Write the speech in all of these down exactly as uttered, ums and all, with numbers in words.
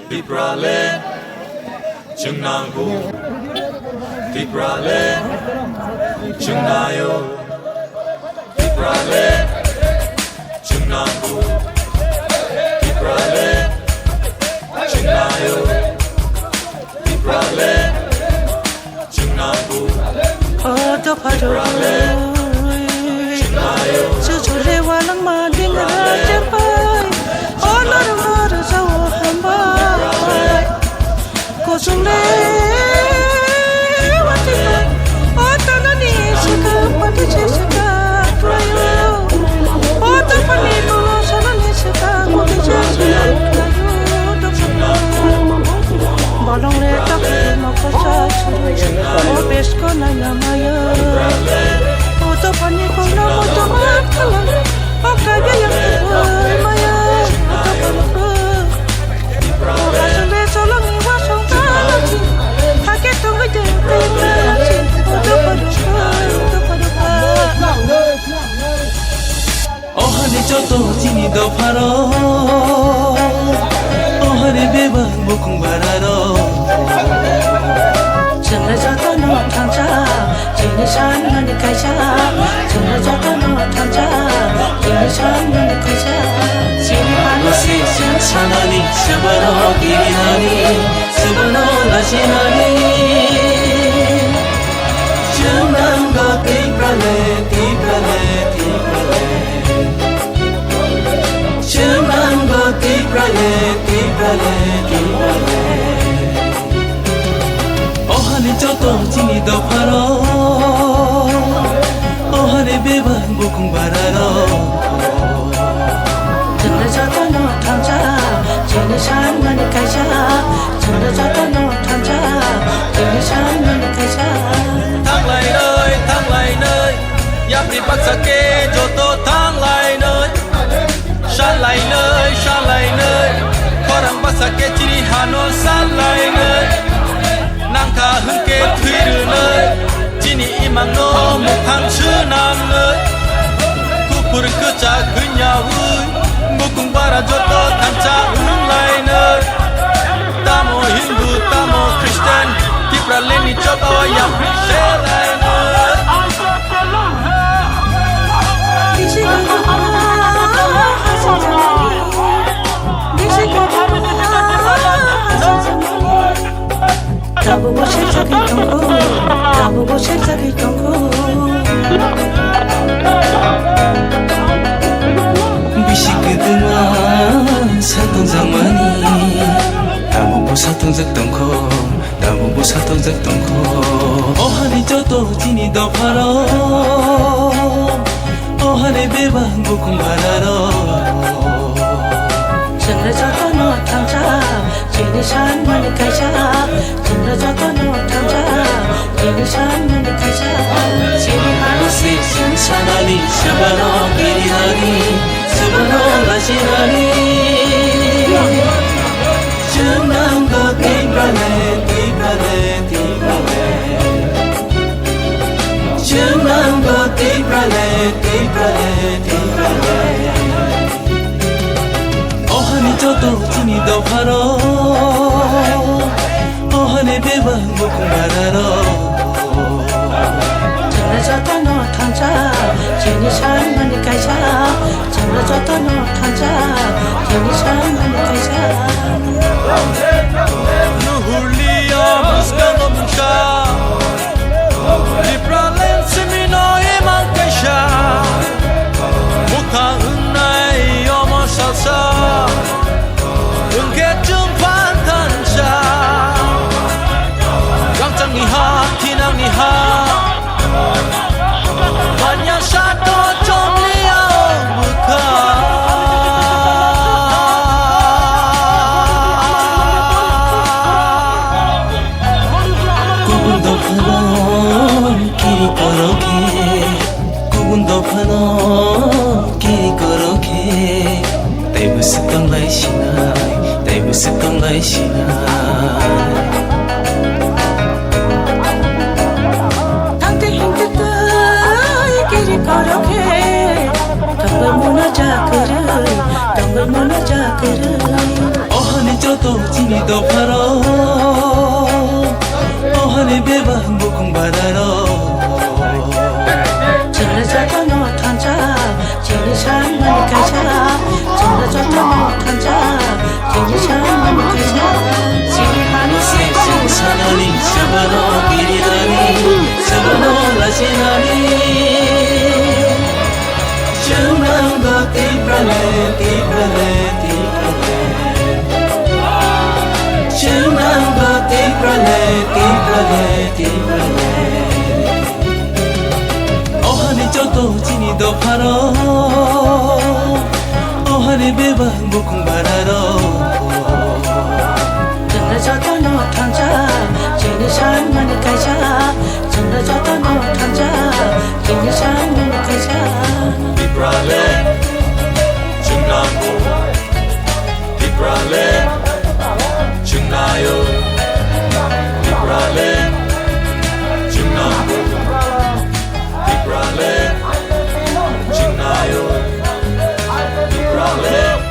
Tipraland chwng nango. Tipraland chwng naio. Tipraland chwng nango. Tipraland chwng naio. Tipraland chwng nango. O dopha rok, chuchule walangma dingra cherpai. O norok no rwjao hambai. Kuchung le watwi pai. O tanani swkang pati se swkang khlaio. O dophani tolo sanani swkang pati se swkang khlaio. Bolong le tok mokol sa suru. O besko naina maya. O dophani kono moto mat khala. O kaibe yang tubai maya. O dophani ko. O hasung le solong ni wasong kalachi. Hake tongoi de tengalachi. O dophani ko. O dophani ko. O hani joto chini dopharo, o hani bebak bukung bararo. Chwngno jotono thansa, chini sanmani kaisa. Chwngno jotono thansa, chini sanmani kaisa. Chini hano se chwng sanani, swbano kirinani, swbano lachinani. Chwng nango Tiprale, Tiprale, Tiprale. Chwng nango Tiprale, Tiprale, Tiprale. O hani joto chini dopharo, o hani bebak bukung bararo. Chwngno jotono thansa, chini sanmani kaisa. Chwngno jotono thansa, chini sanmani kaisa. Thanglainai, thanglainai, yapri baksa khe joto thanglainai. Salainai, salainai, khorang baksa khe chini hano salainai. Nangkha hwnkhe thwi rwnai, chini imangno mukhang swnamnai. Kuphur kwchak hwnyaui, bukung bara joto thansa wnglainai. Tamo Hindu, tamo Christian, Tipralandni chobao yapri selainai. Tabukbo sejagwi tongo, tabukbo sejagwi tongo. Bisi kwtwma satung jakmani, tabukbo satung jak tongkho, tabukbo satung jak tongkho. O hani joto chini dopharo, o hani bebak bukung bararo. Chwngno jotono thansa, chini sanmani kaisa. Chwngno jotono thansa, chini sanmani kaisa. Chini hano se chwng sanani, swbano kirinani, swbano lachinani. Chwng nango Tiprale, Tiprale, Tiprale. Chwng nango Tiprale, Tiprale, Tiprale. O hani joto chini dopharo, o hani bebak bukung bararo. Chwngno jotono thansa, chini sanmani kaisa. Chwngno jotono thansa, chini sanmani kaisa. Nuhurliya bwskango mungsa, Tipraland simino imang kaisa. Mukha wngnai omo salsa, wngkhe chwng phan thansa. Rangchakni ha, thinangni ha. Manya sato chongliya bwkha. Kubun dophano kiri korokhe, kubun dophano kiri korokhe. Teibo swkang lai sinai, teibo swkang lai sinai. Tangte hingte tai kiri korokhe, tongwi mono jakwrwi, tongwi mono jakwrwi. O hani joto Chini dopharo, ohani bebak bukung bararo. Chwngno jotono thansa, chini sangmani kaisa. Chwngno jotono thansa, chini sangmani kaisa. Chini hani se, chini sanani, sabano girirani, sabano lachinani. Chwngnangbo Tipraland, Tipraland, Tipraland. Chwngnangbo Tipraland, Tipraland, Tipraland. Ohani joto chini dopharo, ohani bebak bukung bararo. Chwngno jotono thansa, chini sangmani kaisa. Chwngno jotono thansa, chini sangmani kaisa. Tipraland, chwngnangbo. Tipraland, chwngnaio. Tipraland, chwngnangbo. Tipraland, chwngnaio. Tipraland,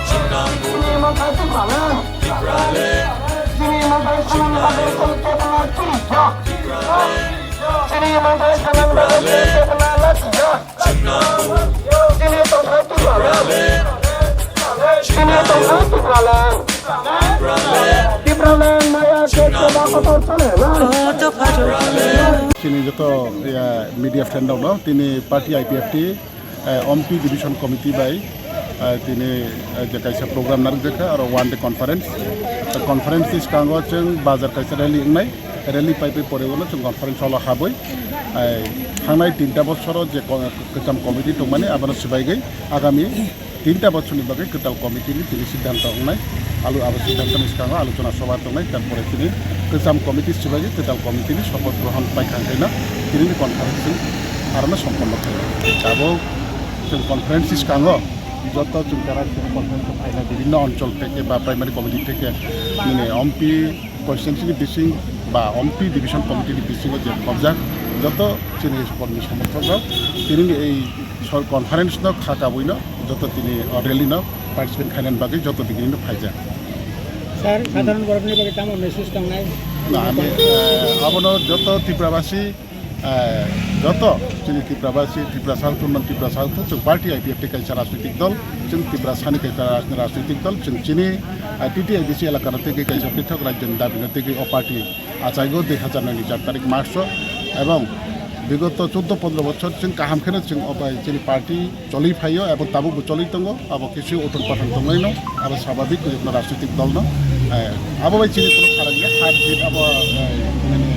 chwngnangbo. Tipraland, chwngnaio. Tipraland, chwngnaio. Tipraland, chwngnaio. Tipraland, maya khe seba kotor sale. Chini joto, ya, media friend rok no, tini party I P F T, eh, Ompi Division Committee bai, eh, tini, eh, je kaisa program narwkjakha, aro one day conference. Conference ni swkango chwng bazar kaisa rally wngnai, rally pai pai pore ulo chwng conference hall o habwi, eh, thangnai tinta bosoro je ko-, kwcham committee tongmani abono swbaigwi agami tinta bosorni bagwi kwtal committee ni tini siddhanto wngnai. Alu abo siddhanto ni swkango alochona sobha tongnai, tarpore tini kwcham committee swbaigwi kwtal committee ni sopoth grohon paikha hwnkhe no tini ni conference chwng arono somponno khainai. Abo chwng conference ni swkango joto chwng tara chwng conference o phainai bibhinno onchol theke ba primary committee theke nini Ompi constituency ni bising ba Ompi division committee ni bisingo je khobjak joto chini kormi somorthok rok tini ni ei sor conference no kha kabui no joto tini o rally no participate khainani bagwi joto bigini no phaijak. Sir, sadharan borokni bagwi tamo message tongnai? Na, ami, eh, abono joto Tiprabasi, eh, joto chini Tiprabasi, Tiprasa wngthun, non Tiprasa wngthun, chwng party I P F T kaisa rajnitik dol, chwng Tiprasani kaisa rajnitik dol, chwng chini, eh, T T I D C elakano tei kaisa pithok rajyoni dabino tei o party achaigo dui hazar noi ni char tarik March o, ebong bigoto chuddo pondro bochor chwng kaham kheno chwng o bai chini party choli phaio ebong tabukbo choli tongo, abo kisi uthon pathon tongnaino, abo sababik kujukno rajnitik dolno, eh, abo bai chini kono pharang ya, har jit abo, eh, nini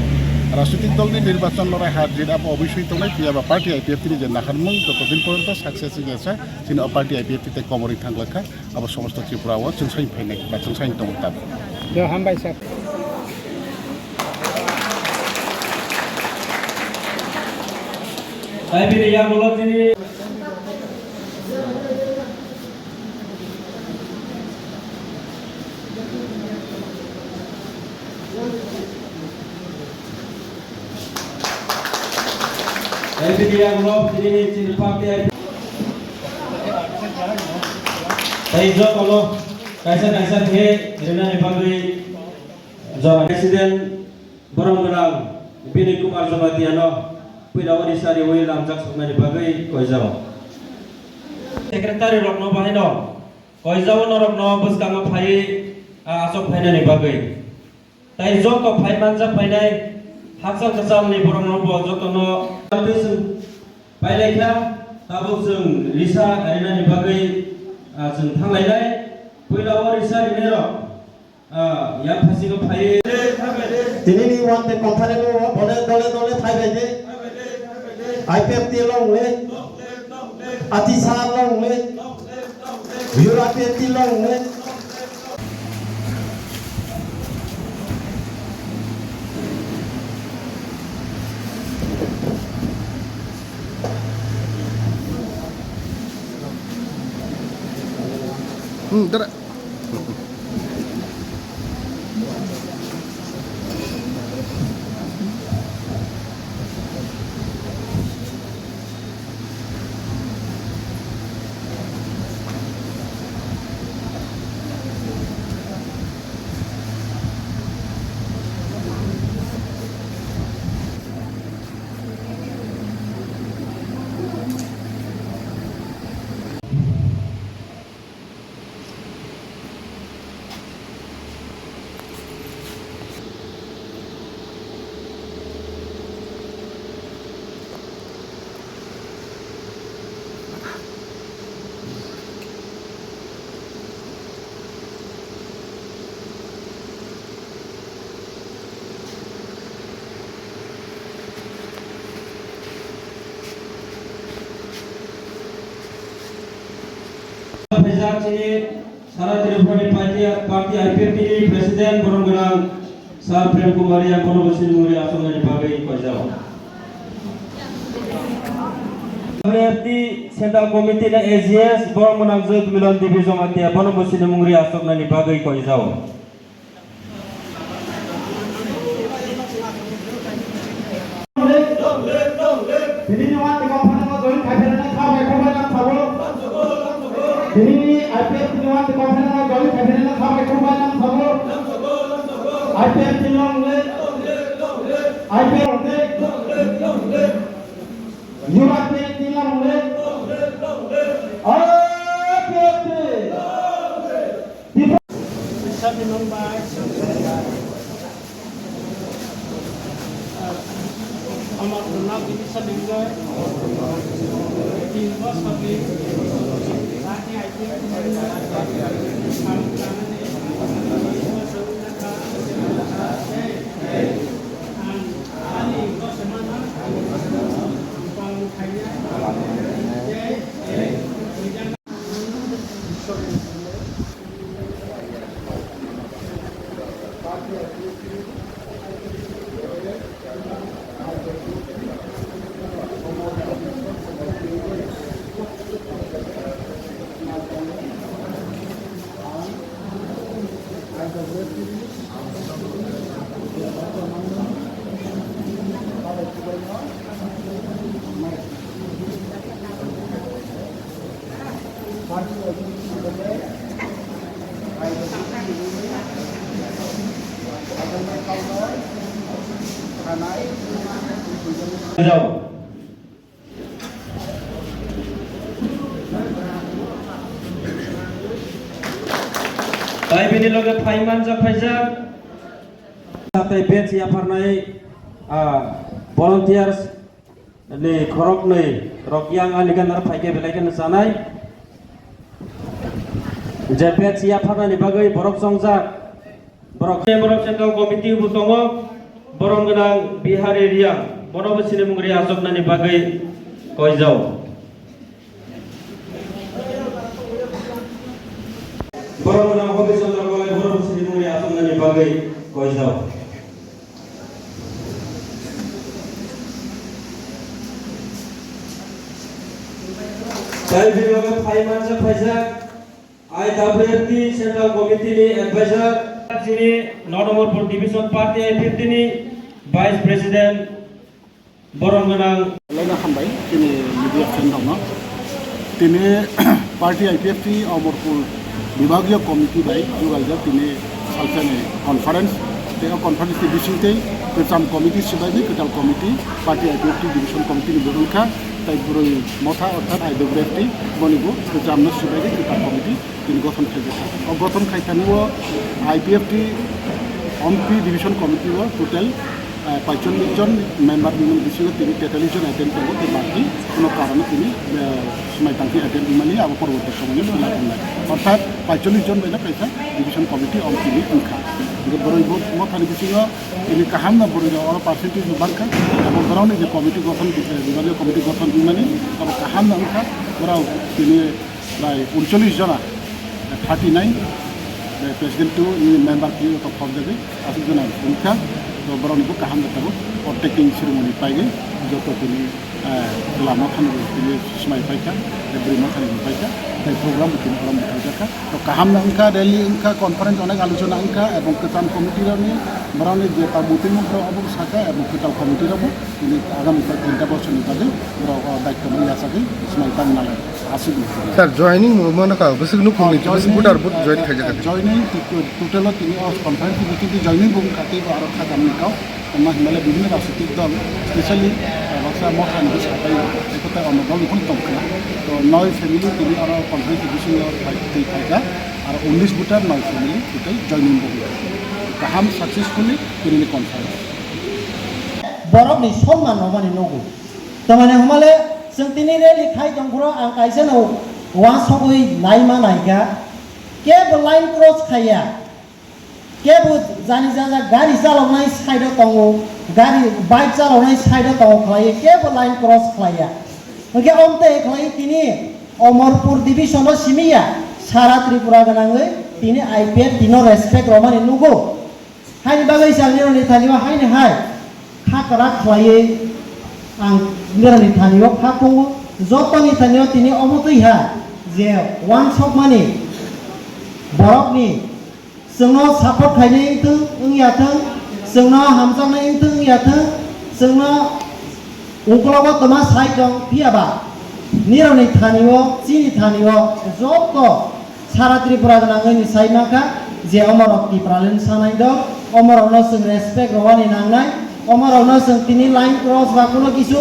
rajnitik dolni nirbachon lorai har jit abo obisoi tongnai, phiya ba party I P F T ni je naharmung joto din porjonto success wngya sa, chini o party I P F T tei komorwi thanglakha. Abo somosto Tripura o chwng sai phainai ba chwng sai tongo tabuk. Jo, hambai sir. Tei bini yagulo tini Tei bini yagulo tini chini party tei jotono kaisa kaisa khe rinani bagwi jora president borom gwnang Binay Kumar Jamatia no puila Odisha riwi lamjak soknani bagwi koijao. Secretary rokno bahaino koijao norokno bwskango phaiwi, ah, achuk phainani bagwi. Tai joto phai manjak phainai hakchal kwchalni borokno bo jotono tei chwng pailaikha, tabuk chwng risa rinani bagwi, ah, chwng thanglainai. Puila o risa rinairok, ah, yang phasingo phaiwi. Tinini one day conference o bole dole dole phaibai de. I P F T long le. Atisa long le. Yura P T long le. Hmm, dara. Chini Sara Tripurani Party, Party I P F T ni President borom gwnang Sir Prem Kumar Reang bono bo sinimung ri asoknani bagwi koijao. I P F T Central Committee ni A G S borom gwnang Jyot Milan Devi Jamatia bono bo sinimung ri asoknani bagwi koijao. Tini ni wati kok phano join khai phano na kha bai kha bai na sabo. Tini ni I P F T ni wati kok phano join khai phano na kha bai kha bai na sabo. I P F T ni long live. I P F T. Yuva T T long live. I P F T. Tai bini loge phai manjak phaijak. Tai bench yapharnai, ah, volunteers ni khoroknwi rok yang ani gana phaikhe belai kheno chanai. Je bench yapharnani bagwi borok chongjak. Borok, borok Central Committee bo tongo, borom gwnang Bihari Reang, bono bo sinimung ri asoknani bagwi koijao. Borom gwnang Hobi Chandra Golai, bono bo sinimung ri asoknani bagwi koijao. Tai bini loge phai manjak phaijak. I W F T Central Committee ni advisor, chini no number four division party I P F T ni vice president borom gwnang. Laina hambai chini media friend rokno. Tini party I P F T Amarpur Bibhagiya Committee bai jugaljak tini salsani conference. Tei o conference ni bisingtwi kwcham committee swbaidi kwtal committee, party I P F T division committee ni bwrwi kha, tei bwrwi motha orthat I W F T boni bo kwchamno swbaidi kwtal committee. Tini gothon khaijak. O gothon khaithani o I P F T Ompi Division Committee o total, eh, paicholish jon member ni bisingo tini tetallish jon attend tongo, tei baki kuno karone tini, eh, swmai tangkhe attend wngmani abo porborti somoino swlai tongnai. Orthat paicholish jon bai no kaisa Division Committee Ompi ni wngkha. Hingke borok bo mothani bisingo tini kaham no borok rok oro percentage no bangkha, abo borok ni je committee gothon, eh, Division Committee gothon wngmani abo kaham no wngkha, borok tini Prai uncholish jona, thirty nine, eh, president to member khe to khorjagwi aswk jona wngkha, to borokni bo kaham jotabo overtaking ceremony paigwi joto tini, eh, chwla mothani bo tini swmai paikha, tei bwrwi mothani bo paikha, tei program bo tini oro mwthangjakha. To kaham no wngkha, rally wngkha, conference onek alochona wngkha, ebong kwcham committee rokni borokni je ta muitu mung rok obo sakha, ebong kwtal committee rok bo tini agami tinta bochorni bagwi borok o daityo no yachagwi swmai tang nalai. Aswk ni. Sir, joining bo mano ka, bwswk nukhungni, oh, bwswk joining, voter vote join eh, khaijak eh, kha. Joining to-, to-, total o tini o conference ni bisingo joining bo wngkha tei bo aro kha jamani kau. Tongma hinmale bibhinno rajnitik dol, specially, eh, baksa motha ni bwsa tei ekota ono dol ni phano tongkha. To noi family tini aro conference ni bisingo phai, tei phaikha, aro unis voter noi family tei joining bo wngkha. Kaham successfully tini ni conference. Borok ni somman rwmani nugo. Tamani hwnmale chwng tini rally khai tong phuru ang kaisa no uansugwi naima naikha. Kebo line cross khaiya. Kebo jani jaja gari chaloknai side o tongo, gari bike chaloknai side o tongo khlaiwi kebo line cross khlaiya. Hwnkhe omtwi khlaiwi tini Omorpur division o simiya, Sara Tripura gwnangwi tini I P F T no respect romani nugo. Haini bagwi chang nirokni thani o haini hai kha kwrak khlaiwi ang nirokni thani o kha tongo. Jotoni thani o tini omo twi ha je uansukmani borokni chwngno support khainai wngthung, wngya thung, chwngno hamjaknai wngthung, wngya thung, chwngno ukologo twma sai tong phiya ba nirokni thani o, chini thani o joto Sara Tripura gwnangwi ni sai mankha je omorok Tipraland sanai dok, omorokno chwng respect rwani nangnai, omorokno chwng tini line cross ba kuno kisu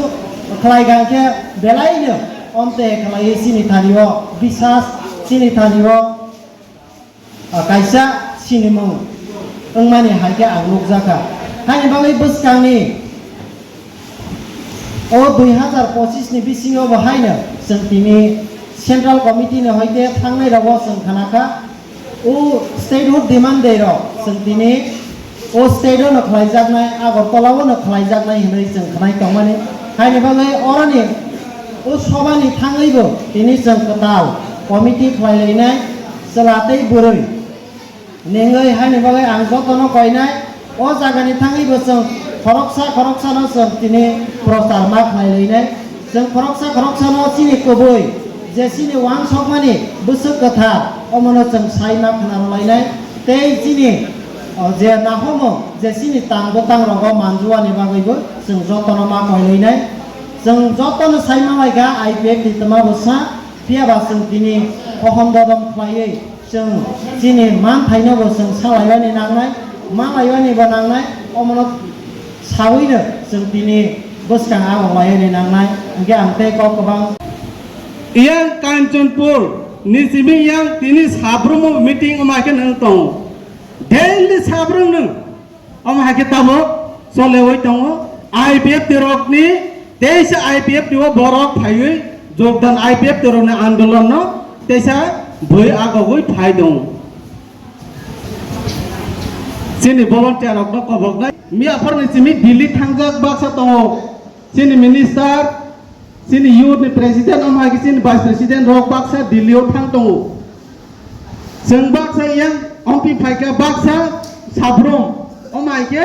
khlai kha khe belaino omte khlaiwi chini thani o bisas, chini thani o, ah, kaisa sinimung wngmani hai khe ang nukjakha. Haini bagwi bwskangni o dui hazar pochis ni bisingo bo haino chwng tini Central Committee ni hoite thangnai rogo chwng khanakha. O statehood demand day rok chwng tini o state o no khlaijaknai, Agartala o no khlaijaknai hinwi chwng khnai tongmani. Haini bagwi oroni o sobani thangwibo tini chwng kwtal committee khlai lainai chwla tei bwrwi. Nengwi haini bagwi ang jotono koinai, o jagani thangwibo chwng khoroksa khoroksano chwng tini prochar ma khlai lainai. Chwng khoroksa khoroksano chini kwbwi je chini uansukmani bwswk kwthar, omono chwng sai ma khna rw lainai. Tei chini, o, je nahomo je chini tang bwtang rogo manjuani bagwibo chwng jotono ma koi lainai. Chwng jotono sai ma lai kha I P F T twma bwsa, phiya ba chwng tini hohom dodom khlaiwi Chwng chini manthaino bo chwng salaibani nangnai, malaibani bo nangnai, omono sawino chwng tini bwskang abo wayani nangnai, hwnkhe ang tei kok kwbang. Yang Kanchanpur ni simi yang tini sabrum meeting ma khe nang tongo. Daily sabrum nang. Omo hai khe tabuk cholewi tongo. I P F T rokni teisa I P F T o borok phaiwi jogdan I P F T rokni andolonno teisa bui agogwi phai tongo. Chini volunteer rokno koboknai. Miyaphorni simi Delhi thangjak baksa tongo. Chini minister, chini youth ni president, omo hai khe chini vice president rok baksa Delhi o thang tongo. Chwng baksa yang ompi phaikha baksa sabrum, omo hai khe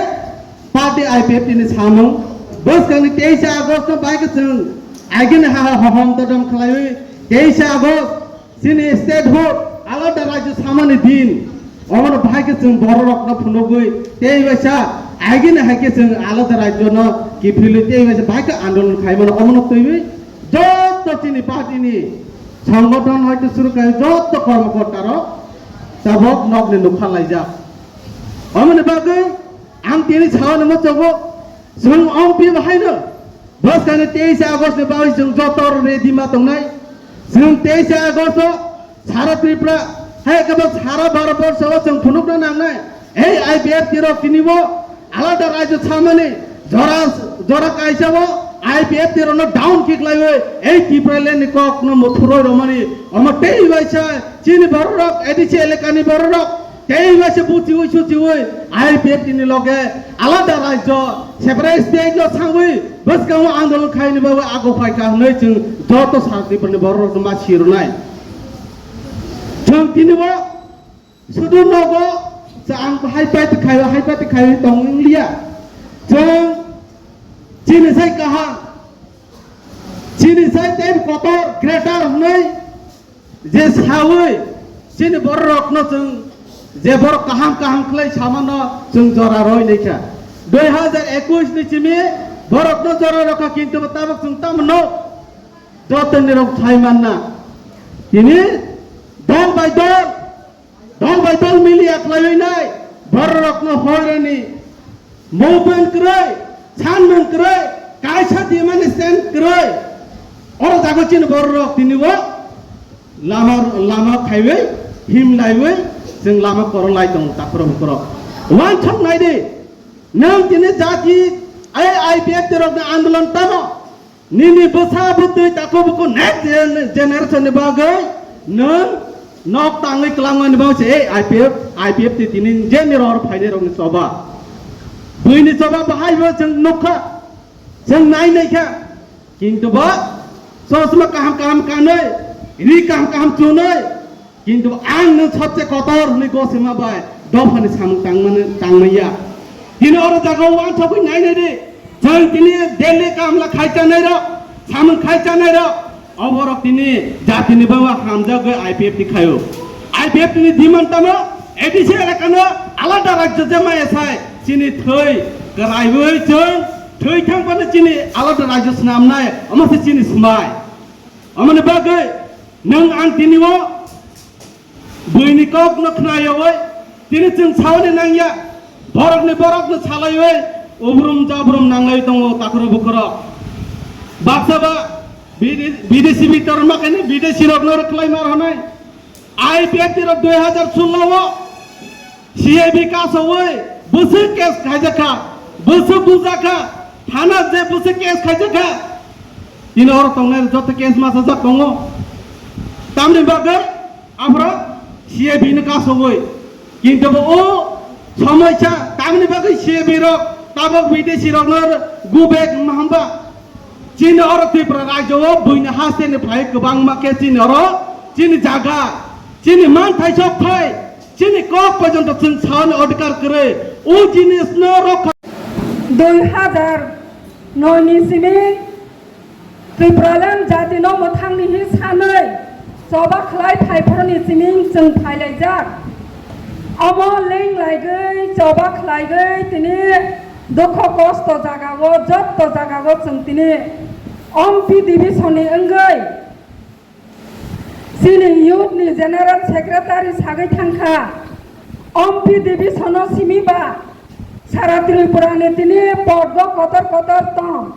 party I P F T ni samung. Bwskangni teisa August no bai khe chwng agini ha ha hohom todom khlaiwi teisa August Chini statehood alada rajyo samani din, omono bahai khe chwng bororokno phunugwi tei waisa agini hai khe chwng alada rajyono kiphilwi tei waisa bahai khe andolon khaimano, omono twiwi joto chini party ni songgothon hoite suru khai joto kormokorta rok tabok nokni nukha laijak. Omoni bagwi ang tini sawi nangma chogo, chwng ong pi bahaino Bwskangni teisa August ni bagwi chwng joto ready ma tongnai. Chwng teisa August o sara Tripura, hai khe bo sara Bharat borsho o chwng phunukna nangnai. Ei I P F T rok tini bo alada rajyo samani jora, jora kaisa o I P F T rokno down kick laiwi ei Tipraland ni kokno muthurwi romani omo tei waisa chini bororok A D C elakani bororok Tei waisa buchiwi suchiwi I P F T ni loge alada rajyo separate state no sangwi bwskango andolon khaini bagwi ago phaikha hwnwi chwng joto sara Tripura ni borok rokno ma sirwnai. Chwng tini bo sudu nogo chwng hai pati khai hai pati khai tong wng liya. Chwng chini sai kaham, chini sai tei kotor greater hwnwi Je sawi chini bororokno chwng je borok kaham kaham khlai samano chwng jora roi naikha. Dui hazar ekush ni simi borokno jora rokha kintu bo tabok chwng tamo no jotoni rok sai manna. Tini dol bai dol, dol bai dol milia khlaiwi nai bororokno hoirani Movement kwrwi, sanmung kwrwi, kaisa demand stand kwrwi. Oro jago chini bororok tini o lama, lama khaiwi, him laiwi, chwng lama koron lai tongo, takhurok bukhurok. Wansok nai di, nwng tini jati, ai I P F T rokni andolon tamo. Nini bwsa bwtwi takhuk bukhuk next gen-, generation ni bagwi nwng nok tangwi kwlangmani bagwi se, ei I P F, I P F T tini je ni rohor phainai rokni choba. Buini choba bahai bo chwng nukha, chwng nai naikha. Kintu bo chosma kaham kaham kanwi, ri kaham kaham chunwi, Kintu ang no sobse kotor hwnwi gosima bai dophani samung tangmani, tangmaya. Tini oro jaga o ang thokwi nai nai di. Chwng tini Delhi kamla khai chanai rok, samung khai chanai rok. Oborok tini jatini bawa hamjagwi I P F T khaio. I P F T ni demand tamo A D C elakano alada rajyo je maya sai chini thwi kwraiwi chwng thwi thangphano chini alada rajyo swnamnai omo se chini swmai. Omoni bagwi nwng ang tini o buini kokno khnayawi tini chwng sauni nangya, borokni borokno salaiwi ubrum jabrum nanglai tongo takhro bukhro. Baksa ba bidesi bitor makani bidesi rokno rwkhlai mar honai. I P F T rok dui hazar sullo o C A B kasawi bwswk case khaijakha, bwswk bujakha, thana je bwswk case khaijakha. Tini oro tongnai joto case masajak tongo. Tamni bagwi aphro C A B no kasawi. Kintu bo o somoisa tamni bagwi C A B rok tabok bidesi rokno gubek mahamba. Chini oro Tripura rajyo o buini hasteni phai kwbangma khe chini oro chini jaga, chini manthai sok phai, chini kok porjonto chwng saoni odhikar kwrwi. O jinisno rokha. Dui hazar noi ni simi Tipraland jatino mwthangni hi sanwi choba khlai phaiphorni chiming chwng phailaijak. Omo leng laigwi choba khlaigwi tini dukho kosto jagao, jotto jagao chwng tini Ompi Division ni wngwi chini youth ni general secretary sagwi thangkha. Ompi Division no simi ba sara Tripura ni tini podgo kotor kotor tong.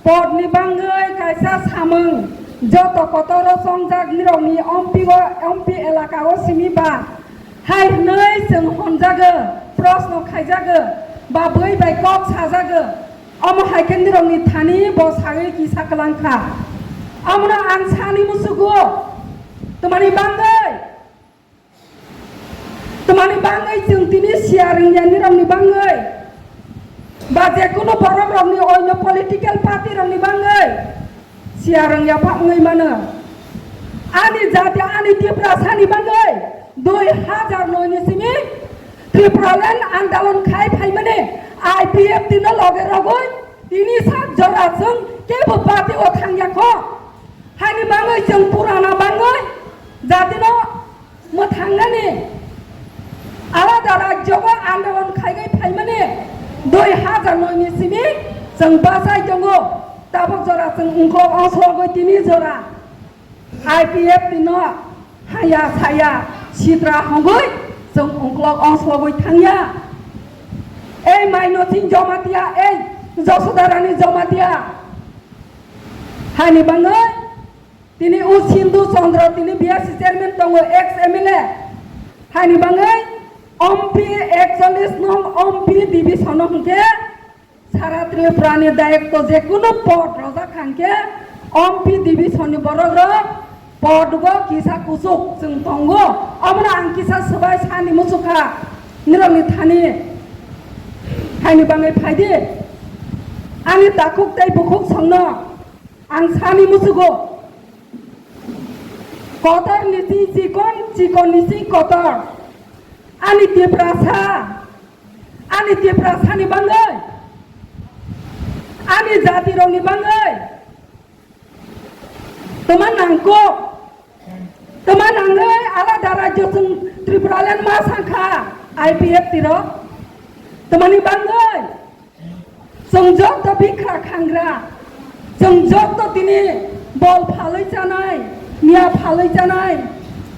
Podni bangwi kaisa samung, joto kotoro chongjak nirokni Ompi o, Ompi elaka o simi ba hai hwnwi chwng honjago, proshno khaijago, ba bui bai kok sajago. Omo hai khe nirokni thani bo sagwi kisa kwlang kha. Omono ang sani musugo, twmani bangwi Twmani bangwi chwng tini siya rwngya nirokni bangwi ba jekunu borok rokni oino political party rokni bangwi siya rwngya pha wngwi mano. Ani jati, ani Tiprasani bangwi dui hazar noi ni simi Tipraland andolon khai phaimani I P F T no loge rogwi tini sak jora chwng kebo party o thangya kho. Haini bangwi chwng purana bangwi jatino mwthangnani alada rajyogo andolon khaigwi phaimani dui hazar noi ni simi chwng bachai tongo. Tabuk jora chwng ungkok ongsologwi tini jora I P F T no haya saya sitra hongwi chwng ungkok ongsologwi thangya. Ei Mainosing Jomatia, ei Josodarani Jomatia, haini bangwi tini o Sindhu Chandra, tini B R C chairman tongo, ex M L A. Haini bangwi Ompi ekchollis nong Ompi division no hwnkhe sara Tripura ni dayokto jekunu pod rojak kha hwnkhe Ompi division ni borok rok pod go kisa kuchuk chwng tongo. Omono ang kisa swbai sani muchukha nirokni thani. Haini bangwi phaidi ani takhuk tei bukhuk songno. Ang sani musugo, kotor ni si chikon, chikon ni si kotor. Ani Tiprasa, ani Tiprasa ni bangwi, ani jati rok ni bangwi, toma nangkok, toma nangwi alada rajyo chwng Tripura land ma sangkha I P F T rok, toma ni bangwi. Chwng joto bikra khangra, chwng joto tini bol phalwi chanai, miya phalwi chanai,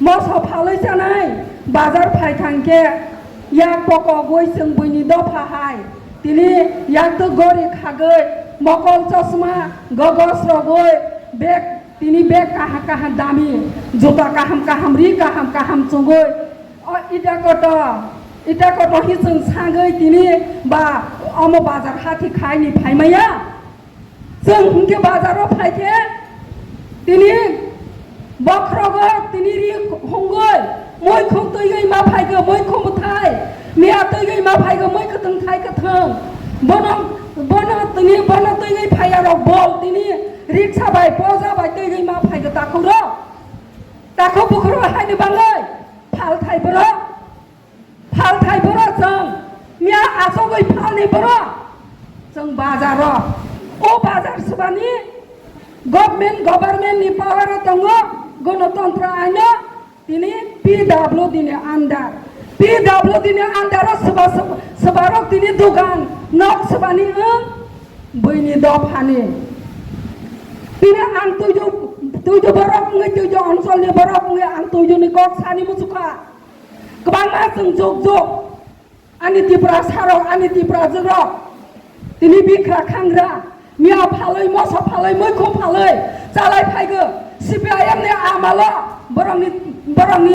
moso phalwi chanai, bazar phai thangkhe yak pokogwi chwng buini dopha hai tini yak to gori khagwi mokol chosma gogos rogwi bek Tini bag kaham kaham dami, juta kaham kaham, ri kaham kaham chungwi, o ita koto, ita koto hi chwng sangwi tini ba omo bazar hathi khaini phaimaya. Chwng hwnkhe bazaro phaikhe tini bokhrogo tini ri hungwi, muikhum twiwi ma phaigo, muikhum bwthai, miya twiwi ma phaigo, muikhwtwng thai kwthwng. Bono, bono tini, bono twiwi phaiya rok bol tini riksa bai, poja bai twiwi ma phaigo takhuk rok. Takhuk bukhuk haini bagwi phalthai borok, phalthai borok chwng miya achogwi phalni borok chwng bazaro. O bazar swbani government, government ni power o tongo, gonotontro aino tini P W D ni under. P W D ni under o swba, swba, swbarok tini dogan nok swbani wng buini dophani. Tini ang tuijo, tuijo borok wngwi, tuijo onsolni borok wngwi ang tuijoni kok sani muchukha. Kwbangma chwng juk juk ani Tiprasarok, ani Tiprajwkrok tini bikra khangra, miya phalwi, moso phalwi, muikhum phalwi chalai phaigo. C P I M ni amalo borokni, borokni